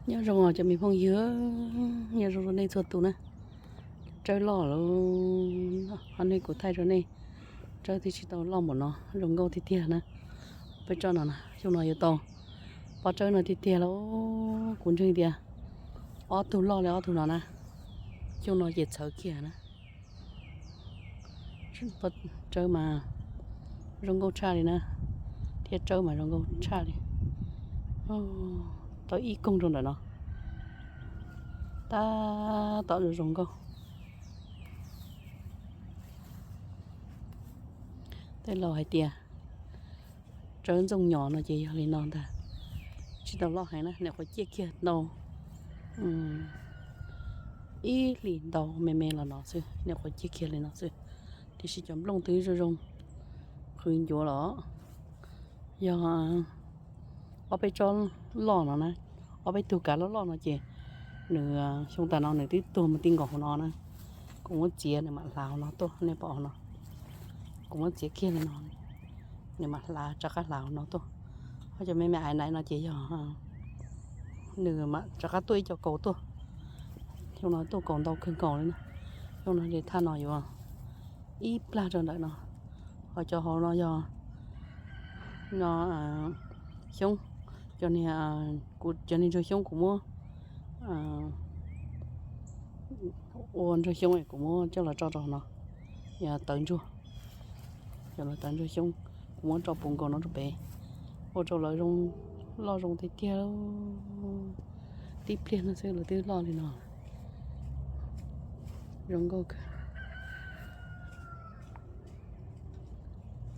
Nyob zoo os cov me phooj ywg, nyob zoo rau nej txhua tus na. Tsawb loj lawm, ho nej kuv thaij rau nej, tsawb twb tsis tau loj npaum no, zoo nkauj tiag tiag na. Peb tsob no na, xyoo no yuav tau pob tsawb no tiag tiag lawm, kuv ntseeg tias ob tug loj li ob tug no na. Xyoo no ces txhawv kiag na. Tsawb mas zoo nkauj tshaj li na, thiab tsawb mas zoo nkauj tshaj li. Tau ib koog rau ntawm no, tab tom zoo zoo nkauj. Tej laus hais tias tsawb ntxooj nyos no ces yog li no ntag. Tsis tau loj heev na, nyuam qhuav ciaj kiag ntau ib hlis ntau me me los no xwb, nyuam qhuav ciaj kiag li no xwb. Tiam sis cov nplooj twb zoo zoo qhwv ncuav los. Yog ob peb tsob loj no na, ob peb tug kav loj loj no ces nws xyoo tas no nws twb tuag mus ti nkaus hauv no na. Kuv muab txiav nws mam hlav hauv no tuaj, nej pom hauv no. Kuv muab txiav kiag li no, nws mam hlav, rov qab hlav hauv no tuaj. Ho cov me me aiv naiv no ces yog nws mam rov qab tuaj ib co kaus tuaj. Xyoo no tuaj kaus ntau kawg nkaus li na. Xyoo no ces thaj no yuav ib plag rau ntawm no. Ho cov hauv no yog no xyoob, cov niag, kuv cov niag ntsuag xyoob kuv muab ua ntsuag xyoob kuv muab coj los tso rau no, yog tawv ntsuag, cov tawv ntsuag xyoob kuv muab tso puv nkaus no rau pem, ua rau lawv zoo, loj zoo tiag tiag. Tib pliag no xwb lawv twb loj li no, zoo nkauj kawg.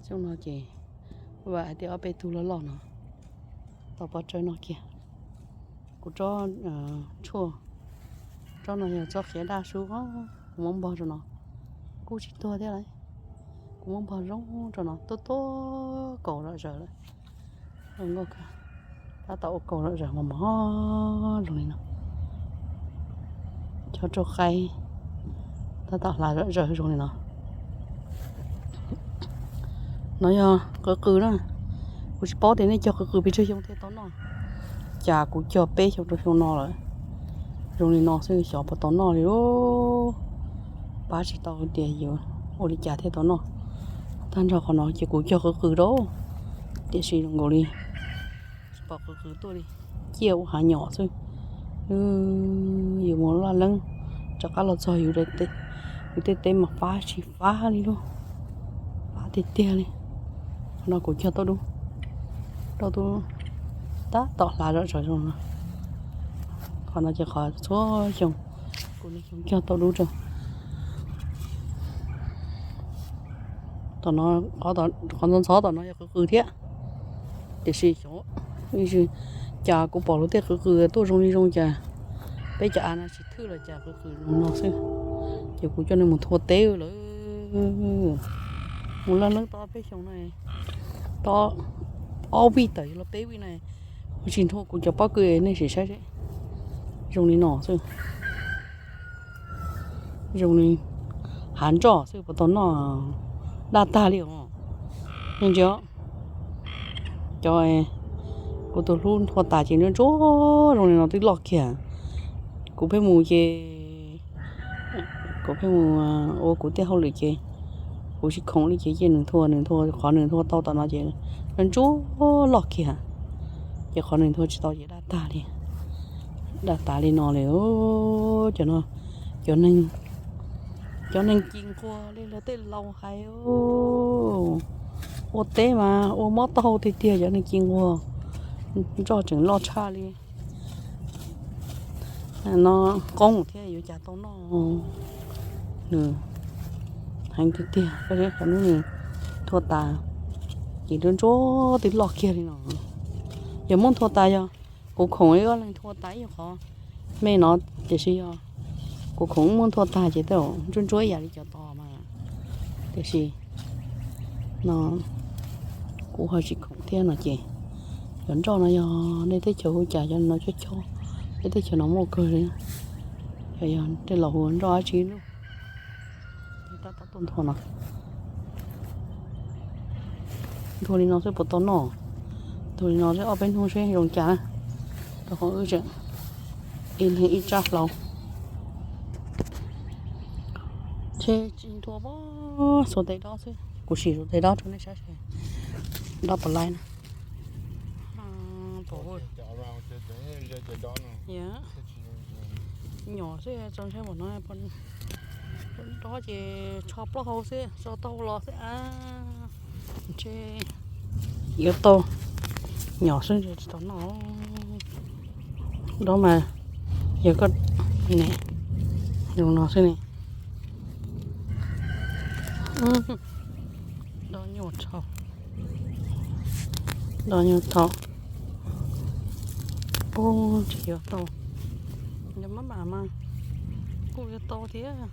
Xyoo no ces vam hais tias ob peb tug loj loj no tau pob tsawb no kiag. Kuv tsob tshuaj, tsob no yog tsob qhiav daj sub, kuv muab npog rau no, kuj tsis tuag thiab lauj. Kuv muab npog zoo rau no tuaj tuaj kaus zom zaws lawm. Zoo nkauj kawg, tab tom ua kaus zom zaws mos mos zoo li no. Cov rau qai tab tom hlav zom zaws zoo li no. No yog qwv qws na. Kuv tsis paub tias nej cog qwv qws pes tsawg xyoo thiaj tau noj. Cas kuv cog peb xyoo rau xyoo no lawm, zoo li no xwb xyov puas tau noj li lauj. Pab tsis tau tias yuav ua li cas thiaj tau noj. Tag nrho qhov no ces kuv cog qwv qws rau, tiam sis zoo nkaus li tsis pom qwv qws tuaj li, ciaj ua hav nyom xwb. Yus mus laj leeb rov qab los txog yus, yus tej teb mas fab tsis fab li lauj, fab tiag tiag li. Qhov no kuv cog tauj dub, tauj dub tab tom hlav zom zaws zoo no. Qhov no ces qhov txhua xyoo kuv niaj xyoo cog tauj dub rau. Tom no, qhov ntxhov ntxhov tom no yog qwv qws thiab, tiam sis xyov cas kuv pom luag tej qwv qws tuaj zoo li zoo cas, peb cov av no tsis thwj los cas qwv qws zoo no xwb. Ces kuv coj nej mus nthua teb lawm. Mus laj leeb tau peb xyoo no, tau ob vij tawm yuav luag peb vij na, kuv tsis nthua kuv cov pob kws, nej sim saib seb, zoo li no xwb. Zoo li hav ntsoj xwb puas tau noj, daj tag li os. Nej ntsia, cov kuv tus hlub nthua tas ces ntsuab ntsuab zoo li no twb loj kiag. Kuv pheej mus ces, kuv pheej mus ua kuv tej hauj lwm ces kuv tsis khoom li ces cia nws nthua, nws nthua qhov nws nthua tau tom no ces ntsuab ntsuab loj kiag. Ces qhov nws nthua tsis tau ces daj tag li, daj tas li no li. Cov no, cov neeg, cov neeg ci nquag li luag tej laus hais, ua teb mas ua mob taub hau tiag tiag cov neeg ci nquag, ntsoj tseem loj tshaj li. No qoob thiab yuav cas tau noj, nws heev tiag tiag. Koj saib qhov nws nthua tas ces ntsuab ntsuab twb loj kiag li no. Yog muab nthua tas yog kuv khoom ib ob leeg nthua tas ib qhov me no, tiam sis yog kuv khoom muab nthua tas ces tej zaum ntsuab ntsuab ib yam li cov tos mas. Tiam sis no kuv ho tsis khoom thiab no ces cov nroj no yog nej teb chaws hu cas cov no chob chob, peb teb chaws no muaj kawg li. Yog tej laus hu nroj dab tsi lub, tab tom tuaj nthua no. Nthua li no xwb puas tau noj? Nthua li no xwb ob peb hnub seb zoo cas na. Rau qhov wb tseem Ib leeg ib tsab hlau. Ces tsis nthua pob, xuas tes dob xwb, kuv sim xuas tes dob rau nej saib seb dob puas laib na. Nyom xwb txaus ntshai npaum no, dob ces tsho plaub hau xwb, tsho taub hau los xwb a. Ntshe yuav tau, nyom xwb tsis tau noj. Dob mas yog koj ne, zoo no xwb ne. Dob nyuaj dhau, dob nyuaj dhau. Ub, tsis yuav tau. Yog maj mam mas kuj yuav tau thiab,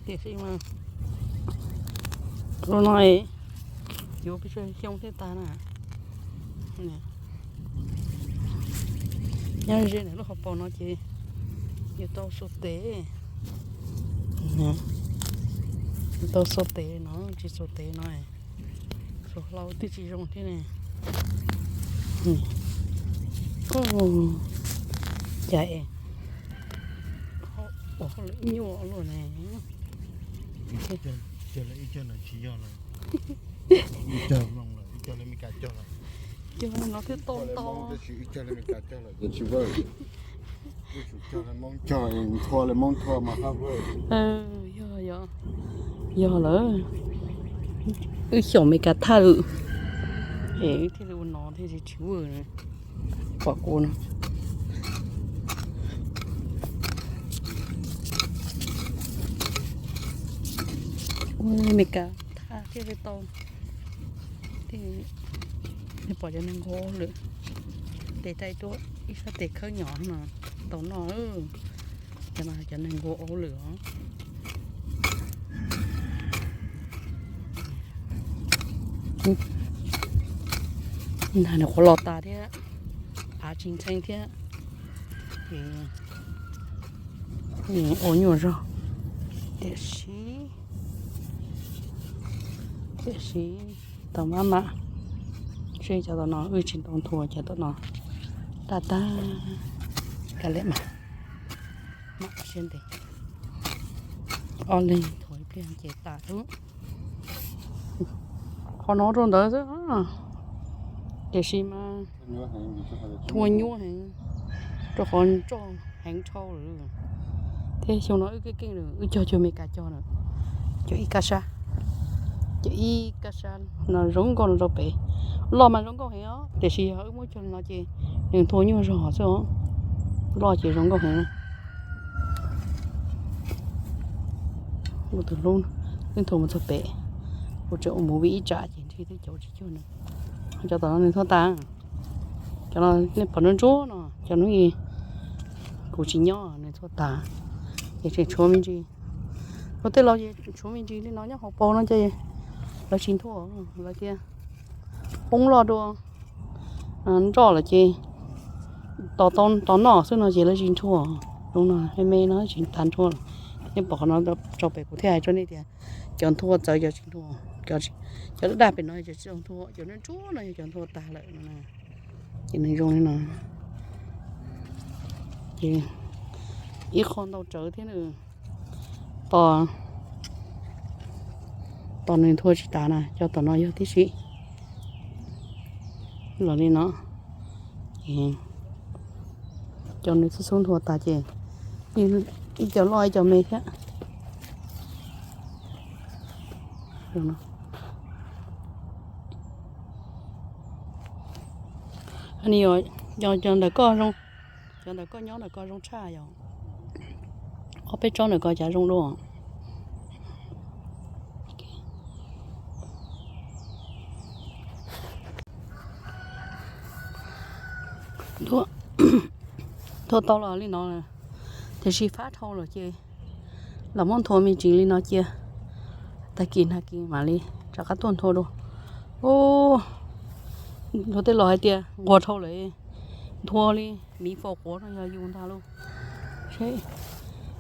tiam sis mas lub no yuav pes tsawg xyoo thiaj tas na. Nyob ze nws lub hauv paus no ces yuav tau xuas tes, yuav tau xuas tes no, tsis xuas tes no, xuas hlau twb tsis zoo thiab ne. Cas es ua hauj lwm nyuaj luaj ne. Ib co lawm, ib co lawm tsis yog lawm. Ib co mloog lawm, ib co lawm Meskas cog lawm. Cog no thiaj tau ntau. Ib co lawm Meskas cog lawm ces tsis vaj. Wb tsum cog lawm Hmoob cog, nthua lawm Hmoob nthua mas haj vaj. Yog, yog lawm. Wb xyaum Meskas thaj lwm es wb thiaj li ua no thiaj tsis tsis vaj. Pom kuv no. Ua Meskas thaj thiaj li tau. Thiaj li pom cov neeg nquag ua hauj lwm, tes taw tuaj ib sab tes khawb nyom mas tau noj. Cov no cov neeg nquag ua hauj lwm os. Nag nws qhuav los tas thiab, av tsis ntxhee thiab, ces ua nyuaj zog, tiam sis, tiam sis tau maj mam. Seb cov tom no wb tsis tau nthua, cov tom no daj tag, kav liam mas, mam siab ntev. Ob leeg nthua ib pliag ces tas lub. Qhov no rau ntawd xwb, tiam sis mas nthua nyuaj heev, rau qhov nroj heev dhau lawm. Thiab xyoo no wb keej keej lawm, wb cog cuag Meskas cog lawm, cog ib kab sab, cog ib kab sab no zoo nkauj no rau pem. Loj mas zoo nkauj heev os, tiam sis yog wb muab cog li no ces nws nthua nyuaj zog xwb os. Loj ces zoo nkauj heev na. Ua tus hlub, wb nthua mus txog pem, kuv tseem ua movie ib tsam ces ntshe twb caum tsis cuag nws. Cov tom no nws nthua tas. Cov no nej pom ntsuab ntsuab no, cov hnub i kuv tsis nyob nws nthua tas, ces tseem tshuav me ntsis. Ua tej laus ces tshuav me ntsis li no nyob hauv paus no ces lawv tsis nthua, lawv tias poob loj dua nroj lawm ces tos tau tos noj xwb no ces lawv tsis nthua. Zoo no me me no tsis tas nthua. Nej pom qhov no tso pem kuv thiaj hais rau nej tias cov nthua txawv cov tsis nthua, cov daj daj pem no yog cov tsis tau nthua, cov ntsuab ntsuab no yog cov nthua tas lawm no. Ces nws zoo li no, ces ib qho ntau tsawv thiab nws tos, tos nws nthua tsis tas na, cov tom no yog tib si los li no. Ces cov nws xub xub nthua tas ces ib co loj ib co me thiab. Cov ntawm koj zoo, cov ntawm koj nyob ntawm ko zoo tshaj yom. Ob peb tsob ntawm ko cas zoo dua. Nthua tau los li no, tiam sis fab dhau lawm ces los muab nthua me ntsis li no cia, tag kis nag kis mam li rov qab tuaj nthua dua. Ub, luag tej laus hais tias nquag dhau lawm, nthua li miv faus quav no yog yus ntag lauj. Seb,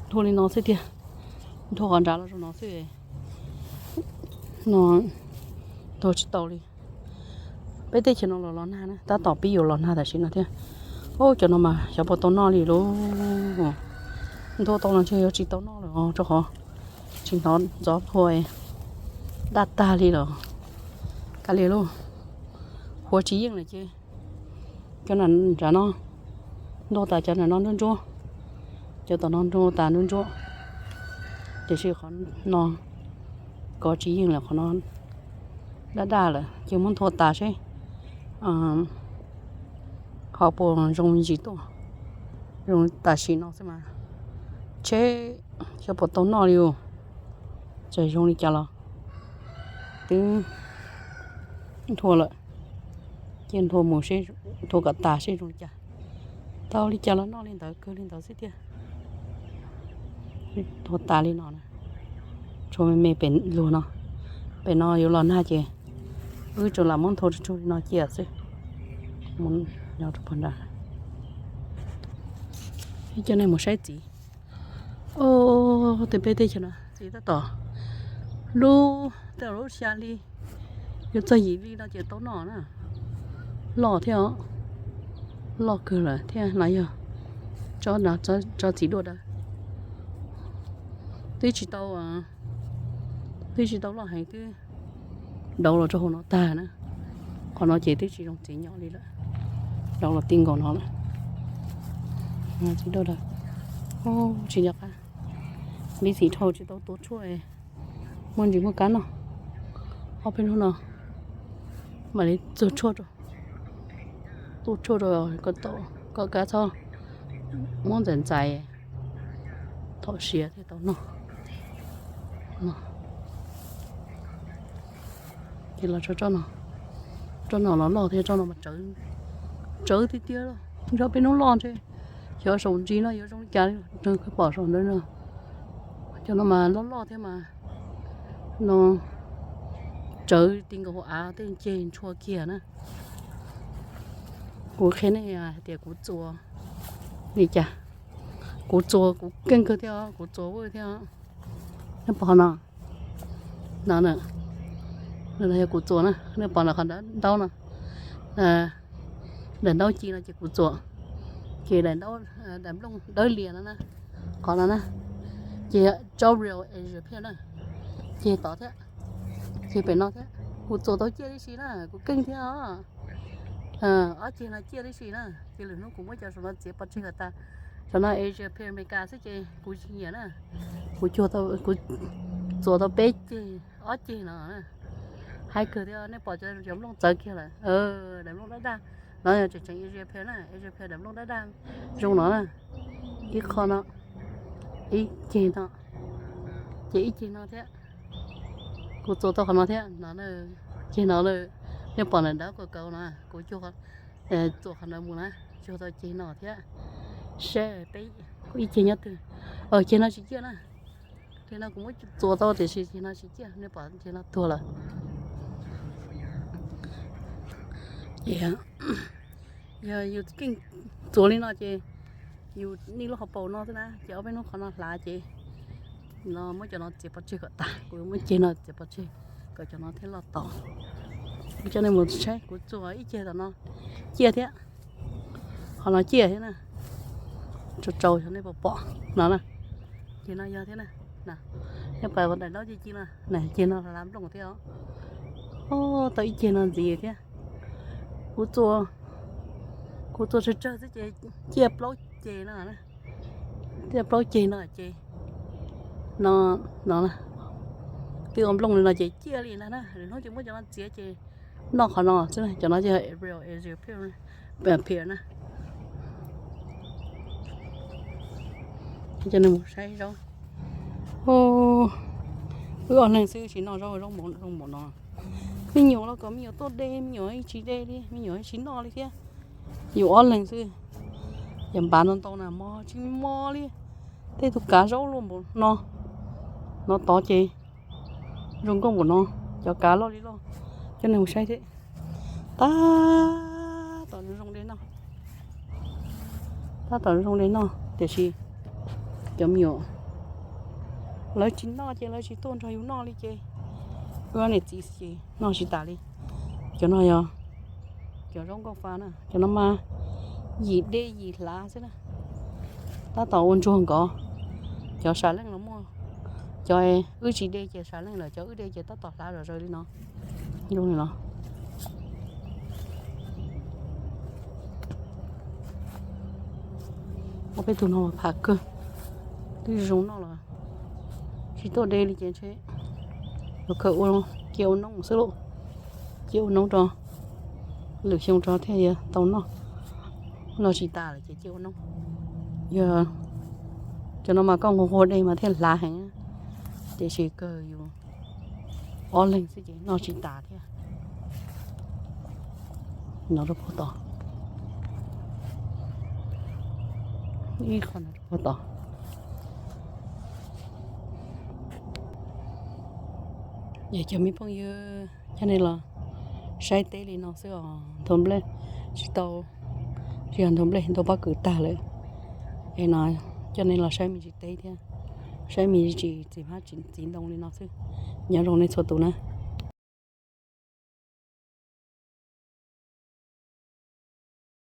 nthua li no xwb tiag, nthua qhov nrad los rau no xwb no, nthua tsis tau li. Peb teb chaws no los los nag na, tab tom pib yuav los nag tam sim no thiab. Ub, cov no mas xyov puas tau noj li lauj. Nthua tau los ntshe yuav tsis tau noj lawm os, rau qhov tsis hnov ntxov nthua, daj tag li lawm. Kav liam lauj, huav tsis yeej lawm ces cov nram no nthua tas, cov nram no ntsuab ntsuab, cov tom no nthua tas ntsuab ntsuab, tiam sis qhov no kov tsis yeej lawm, qhov no daj daj lawm ces muab nthua tas seb ho puas zoo ntsis tuaj. Zoo tam sim no xwb mas tsheb xyov puas tau noj li os. Txawm zoo li cas los twb nthua lawm, cia nthua mus seb, nthua kom tas seb zoo li cas. Tau li cas los noj li ntawd, kawg li ntawd xwb tiag. Nthua tas li no, tshuav me me pem luag no. Pem no yuav los nag ces wb tsuas lam muab nthua tsuag tsuag li no cia xwb. Mus nyob rau puag nrad. Ib cov nej mus saib txiv. Ub, tej peb teb chaws no txiv tab tom lub, tej lub xya hli, yuav txog yim hli no ces tau noj na. Loj thiab os, loj kawg lawm thiab no yog tsob txiv duaj dawb. Twb tsis tau, twb tsis tau loj heev twb dauv los rau hauv no tag na. Qhov no ces twb tsis zoo txiv nyob li lawm, dauv los ti nkaus no lawm. Txiv duaj dawb, tsis nco qab, npib xim dhau tsis tau tua tshuaj, muaj ntsis muaj kab noj. Ob peb hnub no mam li txuag tshuaj rau, tua tshuaj rau kom kab txhob muab ntxais ntxais, thaum siav thiaj tau noj. Ces los tso tsob no, tsob no los loj thiab, tsob no mas tsawv tiag tiag, ntshe peb hnub loj ntshe xyov saum ntsis no yuav zoo li cas li, pom saum ntawd no. Cov no mas loj loj thiab mas no, tsawv ti nkaus hauv av tej ceg ntshua kiag na. Kuv qhia nej hais tias kuv txuas li cas, kuv txuas kuv keej kawg thiab, kuv txuas vwj thiab. Nej pom qhov no, no, no yog kuv txuas na, nej pom ntawm qhov ntaub no, daim ntaub ci no ces kuv txuas, ces daim nplooj dawb lias no na, qhov no na, ces tsob Real Asia Pear na, ces tod thiab, ces pem no thiab, kuv txuas tau ciaj tib si na, kuv keej thiab os. Ob ceg no ciaj tib si na, ces lwm hnub kuv muab cov saum no txiav pov tseg kom tas. Saum no Asia Pear America xwb ces kuv tsis nyiam na, kuv txuas tau peb ceg, ob ceg no. Haib kawg thiab, nej pom cov nplooj txawv kiag lawm, daim nplooj daj daj. No yog tseem tseem Asia Pear na, Asia Pear daim nplooj daj daj zoo no na. Ib qho no, ib ceg no, ces ib ceg no thiab. Kuv txuas tau qhov no thiab no, ceg no, nej pom ntawm ntaub kaus kaus no, kuv txuas qhov ntawd mus na, txuas tau ceg no thiab. Seb peb ib ceg nyob twg. Ceg no tsis ciaj na, ceg no kuv muab txuas tau tiam sis ceg no tsis ciaj, nej pom ceg no tuag lawm. Ces yog yus keej txuas li no ces yus nij lub hauv paus no xwb na, ces ob peb hnub qhov no hlav ces no muab cov no txiav pov tseg kom tas, kuv yuav muab ceg no txiav pov tseg kom cov no thiaj loj tod. Kuv coj nej mus saib kuv txuas ib ceg tom no ciaj thiab, qhov no ciaj thiab na, tsau tsau xyov nej puas pom no na. Ceg no yog thiab na, nej pom daim ntaub ci ci no, ceg no hlav nplooj thiab os. Tau ib ceg no ntxiv thiab. Kuv txuas, kuv txuas tsawg tsawg xwb ces ciaj plaub ceg no, ciaj plaub ceg no ces no, no twb ua nplooj li no ces ciaj li ntag na. Lwm hnub ces muab cov no txiav ces noj qhov no xwb, cov no ces Real Asia Pear na. Coj nej mus saib zaub. Wb ob leeg xwb tsis noj zaub zoo npaum no. Me nyuam los kom me nyuam tuaj de, me nyuam tsis de li, me nyuam tsis noj li thiab. Yus ob leeg xwb, yam npav ntau ntau na mos tsis mos li. Tej tus kav zaub luaj npaum no, no tod ces zoo nkauj npaum no, cov kav loj li loj. Coj nej mus saib thiab. Tab tom zoo de noj, tab tom zoo de noj tiam sis cov me nyuam lawv tsis noj ces lawv tsis tuaj nrog yus noj li ces wb niam txiv ces noj tsis tas li. Cov no yog cov zaub nkauj fa na, cov no mas Yim de yim hlav xwb na. Tab tom ua ntsuag nkov. Cov sam leej los muaj, cov wb tsis de ces sam leej lawm, cov wb de ces tab tom hlav zom zaws li no. Zoo li no. Ob peb tug no mas pham kawg, twb zoo noj los tsis tuaj de li ces ntshe yuav kawg ua, cia ua noob xwb lauj. Cia ua noob rau lwm xyoo rau thiaj yuav tau noj. Noj tsis tas lawm ces cia ua noob. Yog cov no mas koj nquag nquag de mas thiaj hlav heev, tiam sis kawg yus ob leeg xwb ces noj tsis tas thiab. No rau puag tod, ib qho no rau puag tod. Es cov me phooj ywg, coj nej los saib teb li no xwb os, nthuav nplej tsis tau, tsis yog nthuav nplej, nthuav pob kws tag lawm. Es no coj nej los saib me ntsis teb thiab, saib me ntsis txiv hmab txiv ntoo li no xwb. Nyob zoo nej txhua tus na.